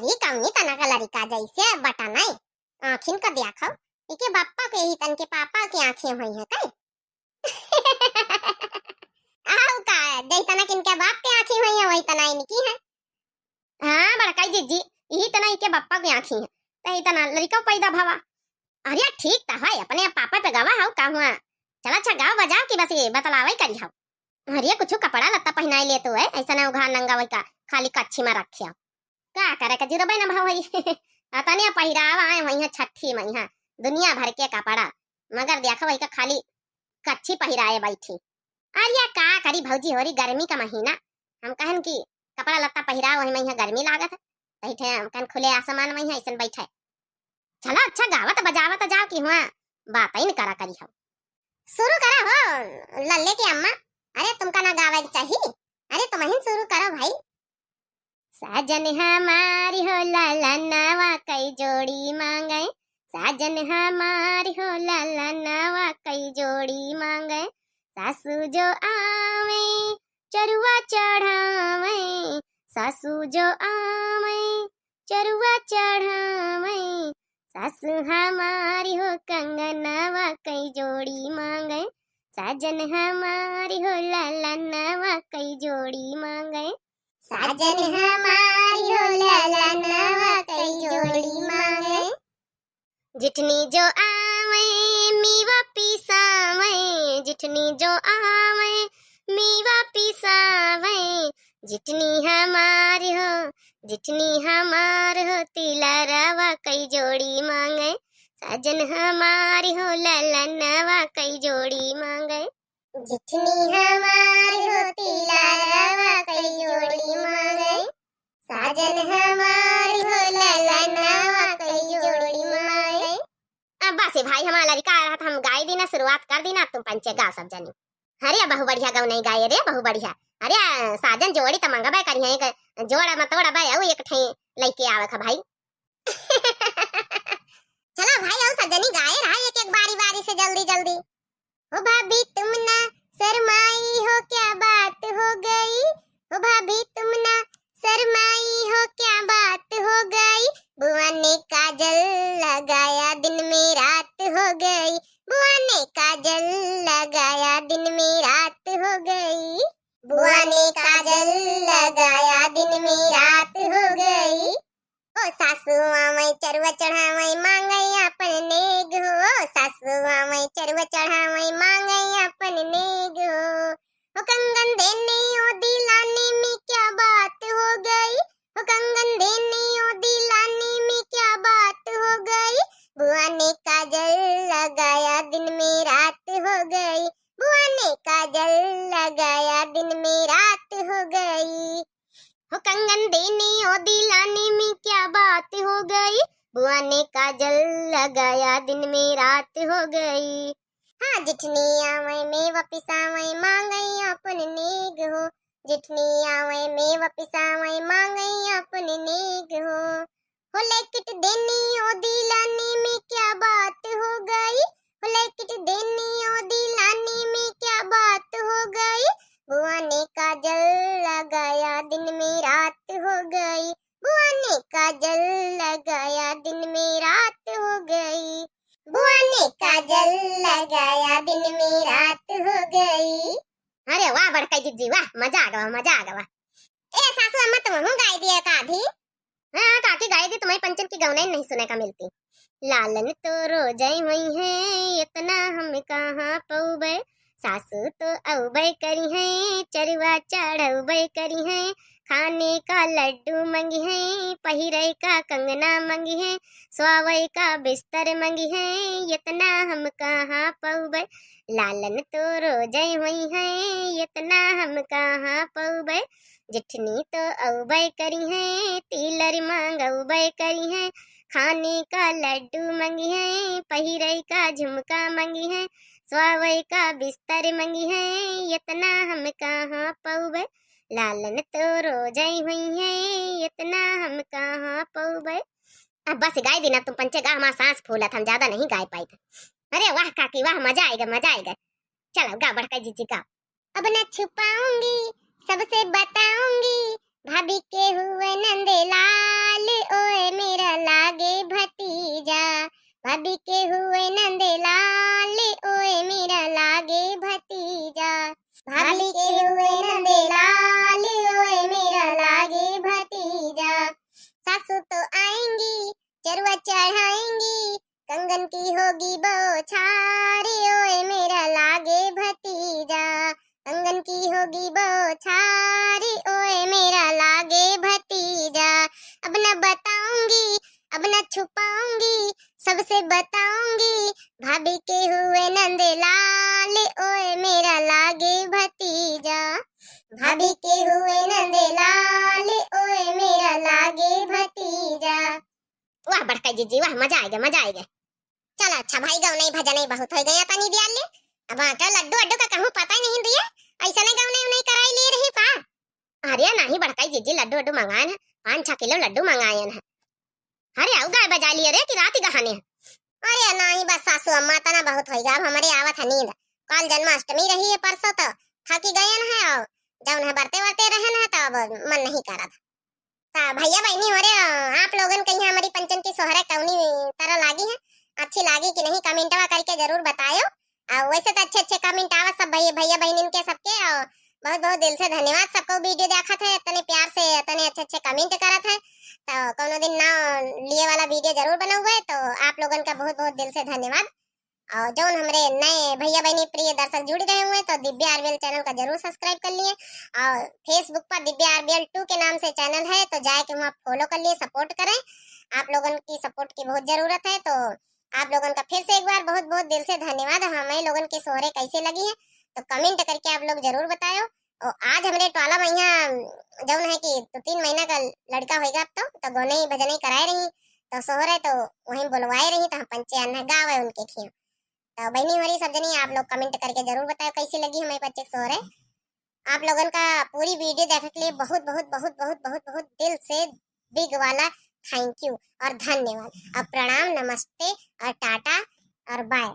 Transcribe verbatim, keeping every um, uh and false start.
ई कौनी तना का लड़िका जैसे बटन है, आँखिन का देखो, इके बप्पा के ही तन के पापा के आँखें हुई हैं कई। आउ का, जही तना किनके बाप के आँखी हुई है, वही तना इनकी है। हाँ, बड़काई जिज्जी, यही तना इके बप्पा के आँखी है, तही तना लड़िका पैदा भवा। अरे ठीक त है, अपने पापा पे गवा हौ का हुआ? चला अच्छा गाओ बजाओ कि बस ये बतलावे करी हौ। अरे कुछ कपड़ा लत्ता पहनाई ले तो है, ऐसा ना उघार नंगा वही का, खाली कच्छी में रखे हौ। का करे के जुरबे न भवई। अतने पहिरावा आए वही छठी में यहाँ, दुनिया भर के कपड़ा, मगर देखो वही का खाली कच्छी पहिराए बैठी। अरे का करी भौजी, होरी गर्मी का महीना, हम कहन कि कपड़ा लत्ता पहिराओ, वही में यहाँ गर्मी लागत है, तही ठे हम कहन खुले आसमान में यहाँ ऐसन बैठे। चला अच्छा गावत बजावत जाओ कि हुआ बात ही न करा करी हो। शुरू करा हो लल्ले के अम्मा, अरे तुमका ना गावे के चाही, अरे तुम ही शुरू करो भाई। साजन हमारी हो ललनवा कई जोड़ी मांगे, साजन हमारी हो ललनवा कई जोड़ी मांगे। सासू जो आवे चरुआ चढ़ावे, सासू जो आवे चरुआ चढ़ावे। सासू हमारी हो कंगनवा कई जोड़ी मांगे, साजन हमारी हो ललनवा कई जोड़ी मांगे। साजन हमारी हो ललनवा कई जोड़ी मांगे। जिठनी जो आवे मीवा पिसावे, जिठनी जो आवे मीवा पिसावे। जिठनी हमारी हो, जिठनी हमार हो तिलरवा कई जोड़ी मांगे। साजन हमारी हो ललनवा कई जोड़ी मांगे। जिठनी हमारी हो तिलरवा कई जोड़ी मांगे। साजन हमारी हो ललनवा कई जोड़ी मांगे। अब बस भाई, हमारा लड़िका आ रहा था, हम गाए दीना, शुरुआत कर दीना, अब तुम पंचे गाओ सब जनी। अरे बहु बढ़िया गौ नहीं गाए रे, बहु बढ़िया। अरे साजन जोड़ी त मंगबे करी है, एक जोड़ा मत तोड़ा बे, अउ एक ठे लइके आवे खा भाई। चला भाई, अउ सब जनी गाए रहा एक एक बारी बारी से जल्दी जल्दी। ओ भाभी तुम ना शर्माई हो, क्या बात हो गई? ओ भाभी तुम ना शर्माई हो, क्या बात हो गई? बुआ ने काजल लगाया, दिन में रात हो गई। बुआ ने काजल लगाया, दिन में रात हो गई। बुआ ने काजल लगाया, दिन में रात हो गई। ओ सासू आवे चरुआ चढ़ावे, मांगे अपन नेग हो। ओ सासू आवे चरुआ चढ़ावे, मांगे अपन नेग हो। ओ कंगन देने ओ दिलाने में क्या बात हो गई? ओ कंगन देने ओ दिलाने में क्या बात हो गई? बुआ ने काजल लगाया, दिन में रात हो गई। बुआ ने काजल लगाया, दिन में रात हो गई। हो कंगन देने ओ दिलाने में क्या बात हो गई? बुआ ने काजल लगाया, दिन में रात हो गई। हाँ, जिठनी आवे में वापिस आवे, मांगे अपन नेग हो। जिठनी आवे में वापिस आवे, मांगे अपन नेग हो। हो लैकेट देनी ओ दिलानी में क्या बात हो गई? हो लैकेट देनी ओ दिलानी में क्या बात हो गई? बुआ ने काजल लगाया, दिन में रात हो गई। बुआ ने काजल लगाया, दिन में रात हो गई। बुआ ने काजल लगाया, दिन में रात हो गई। अरे वाह बड़का जिज्जी वाह, मजा आ गवा, मजा आ गवा। ए सासू अम्मा, तुमहू गाई दिया का आधी? हाँ, हाँ, काकी गाई दी, तुम्हारी पंचन की गौनाई नहीं सुने का मिलती। लालन तो रोजै हुई है, इतना हम कहाँ पौबे। सासू तो औबे करी है, चरुआ चढ़ौबे करी है। खाने का लड्डू मंगी है, पहिरे का कंगना मंगी है, सोवे का बिस्तर मंगी है, इतना हम कहाँ पौबे। लालन तो रोजै हुई है, इतना हम कहाँ पौबे। जिठनी तो औबे करी है, तीलर मांगौबे करी है। खाने का लड्डू मंगी है, पहिरे का झुमका मंगी है, सोवे का बिस्तर मंगी है, इतना हम कहाँ पौबे। लालन तो रोजै हुई है, इतना हम कहाँ पौबे। अब बस गाई दीना तुम पंचे गा, हमार सांस फूलत, हम ज्यादा नहीं गाई पाइत। अरे वाह काकी वाह, मजा आइगा, मजा आइगा। चलो गा बड़का जिज्जी गा। अब न छुपाऊंगी, सबसे बताऊंगी, भाभी के हुए होगी बौछारी ओए मेरा लागे भतीजा, कंगन की होगी बौछारी ओए मेरा लागे भतीजा। अब न बताऊंगी, अब न छुपाऊंगी, सबसे बताऊंगी, भाभी के हुए नंद लाल ओए मेरा लागे भतीजा, भाभी के हुए नंद लाल ओए मेरा लागे भतीजा। वाह बड़का जीजी वाह, मजा आइगे, मजा आइगे। चल अच्छा भाई, गवनई भजनई बहुत होइ गया तनी दिया ले। अब आटा लड्डू अड्डू का कहूँ पता ही नहीं दिए, ऐसा नहीं गवनई उनई कराई ले रही का? अरे नाही बड़का जीजी, लड्डू अड्डू मंगाए हैं, पाँच छह किलो लड्डू मंगाए हैं। अरे आऊ गाय बजा लिए रे कि रात गहाने हैं। अरे नाही बस सासू अम्मा तना बहुत होइगा, अब हमरे आवत है नींद। काल जन्माष्टमी रही है परसों तो थकी गए हैं और जौन है बरते वरते रहन है तो अब मन नहीं करत। ता भैया बहनी हो रे, आप लोगन के यहाँ हमारी पंचन की सोहरे कौनी तरह लागी है, अच्छी लागी कि नहीं कमेंटवा करके जरूर बतायो। और वैसे तो अच्छे अच्छे कमेंट आवत सब भैया भैया बहनिन के सबके, और बहुत बहुत दिल से धन्यवाद सबको वीडियो देखत है, इतने प्यार से इतने अच्छे अच्छे कमेंट करत है। तो कोनो दिन ना लिए वाला वीडियो जरूर बनाऊंगे, तो आप लोगन का बहुत बहुत दिल से धन्यवाद। और जौन हमरे नए भैया बहनी प्रिय दर्शक जुड़ गए हुए तो दिव्या आरबीएल चैनल का जरूर सब्सक्राइब कर लिए, और फेसबुक पर दिव्या आरबीएल टू के नाम से चैनल है तो जाए के वहाँ फॉलो कर लिए, सपोर्ट करें। आप लोगन की सपोर्ट की बहुत जरूरत है, तो आप लोगन का फिर से एक बार बहुत बहुत दिल से धन्यवाद। हमें लोगन के सोहरे कैसे लगी है तो कमेंट करके आप लोग जरूर बतायो। और आज हमरे टोला में यहाँ जौन है कि दो तीन महीना का लड़का होइगा अब तो, तो गौनई भजनई कराए रही, तो सोहरे तो वहीं बुलवाए रही, तो हम पंचे अन्ना गावे उनके खिया। तो बहनी हो रही सब जनी, आप लोग कमेंट करके जरूर बताओ कैसी लगी हमारे बच्चे के सोहरे। आप लोगन का पूरी वीडियो देखे के लिए बहुत बहुत बहुत बहुत बहुत बहुत दिल से बिग वाला थैंक यू और धन्यवाद और प्रणाम, नमस्ते और टाटा और बाय।